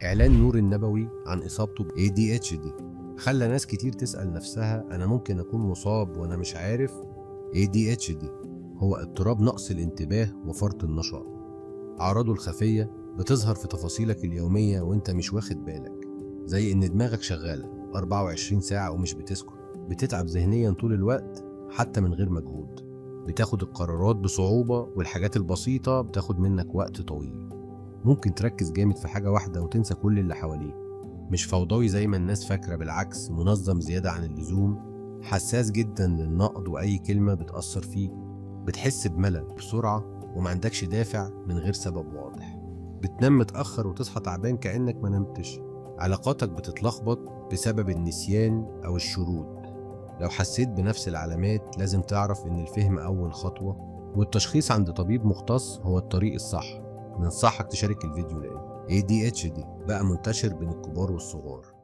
إعلان نور النبوي عن إصابته ب ADHD خلى ناس كتير تسأل نفسها: أنا ممكن أكون مصاب وأنا مش عارف؟ ADHD هو اضطراب نقص الانتباه وفرط النشاط. أعراضه الخفية بتظهر في تفاصيلك اليومية وانت مش واخد بالك، زي إن دماغك شغالة 24 ساعة ومش بتسكت، بتتعب ذهنيا طول الوقت حتى من غير مجهود، بتاخد القرارات بصعوبة والحاجات البسيطة بتاخد منك وقت طويل، ممكن تركز جامد في حاجة واحدة وتنسى كل اللي حواليك، مش فوضوي زي ما الناس فاكرة، بالعكس منظم زيادة عن اللزوم، حساس جدا للنقد وأي كلمة بتأثر فيك، بتحس بملل بسرعة وما عندكش دافع من غير سبب واضح، بتنام متأخر وتصحى تعبان كأنك ما نمتش، علاقاتك بتتلخبط بسبب النسيان أو الشرود. لو حسيت بنفس العلامات لازم تعرف إن الفهم أول خطوة، والتشخيص عند طبيب مختص هو الطريق الصح. ننصحك تشارك الفيديو لأن ADHD بقى منتشر بين الكبار والصغار.